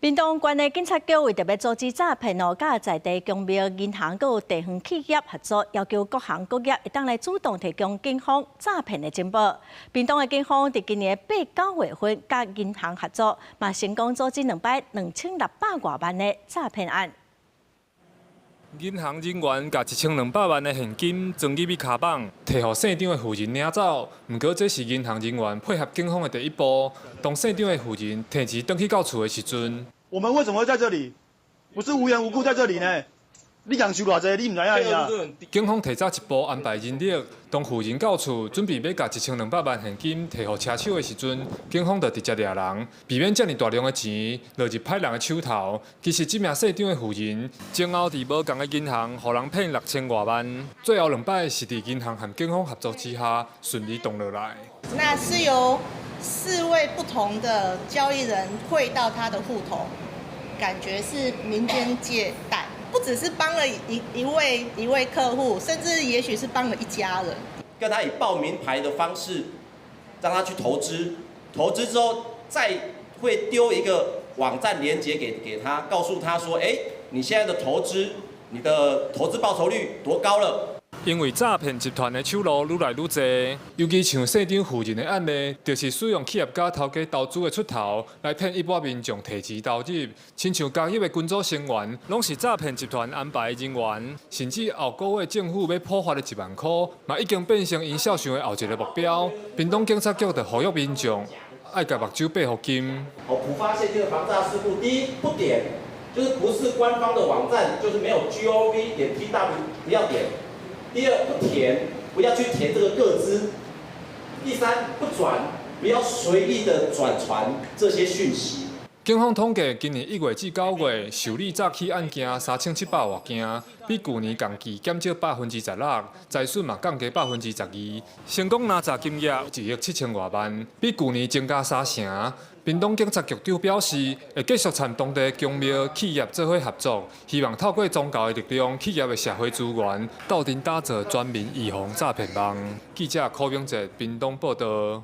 屏東縣的警察局為著欲阻止詐騙哦，佮在地宮廟、銀行閣有地方企業合作，要求各行各業會當來主動提供警方詐騙的情報。屏東的警方佇今年八九月份佮銀行合作，嘛成功阻止兩擺2600外萬的詐騙案。銀行人員共1200萬的現金裝入去跤蠓，提予姓張的婦人領走。毋過這是銀行人員配合警方的第一步。當姓張的婦人提錢轉去到厝的時陣，我們為什麼會在這裡？不是無緣無故在這裡呢？你講收偌濟，你毋知影啊？警方提早一步安排人力，當婦人到厝準備欲共1200萬現金提予車手的時陣，警方就直接掠人，避免遮爾大量的錢落入歹人的手頭。其實這名姓張的婦人，前後佇無仝的銀行予人騙6000外萬，最後兩擺是佇銀行和警方合作之下順利擋落來。那是由四位不同的交易人匯到他的戶頭，感覺是民間借貸。不只是幫了一位客戶，甚至也許是幫了一家人。跟他以報名牌的方式，讓他去投資，投資之後再會丟一個網站連結給他，告訴他說：哎，你現在的投資，你的投資報酬率多高了？因為詐騙集團的手路愈來愈濟，尤其像姓張婦人的案例，就是使用企業家頭家投資的出頭來騙一般民眾提錢投入，親像加入的群組成員，攏是詐騙集團安排的人員，甚至後個月政府欲普發的1萬箍，嘛已經變成𪜶數想的後一个目標。屏東警察局就呼籲民眾愛共目睭擘予金。哦，普發現金的防詐事故，第一不點，就是不是官方的網站，就是沒有 gov.tw，不要點。第二，不填，不要去填這個個資。第三，不轉，不要隨意的轉傳這些訊息。警方統計，今年1月至9月受理詐欺案件3700外件，比舊年仝期減少16%，財損嘛降低12%。成功拿詐金額1億7000外萬，比舊年增加三成。屏東警察局長表示，會繼續參當地宮廟企業做伙合作，希望透過宗教的力量、企業的社會資源，鬥陣打造全民預防詐騙網。記者柯明哲屏東報導。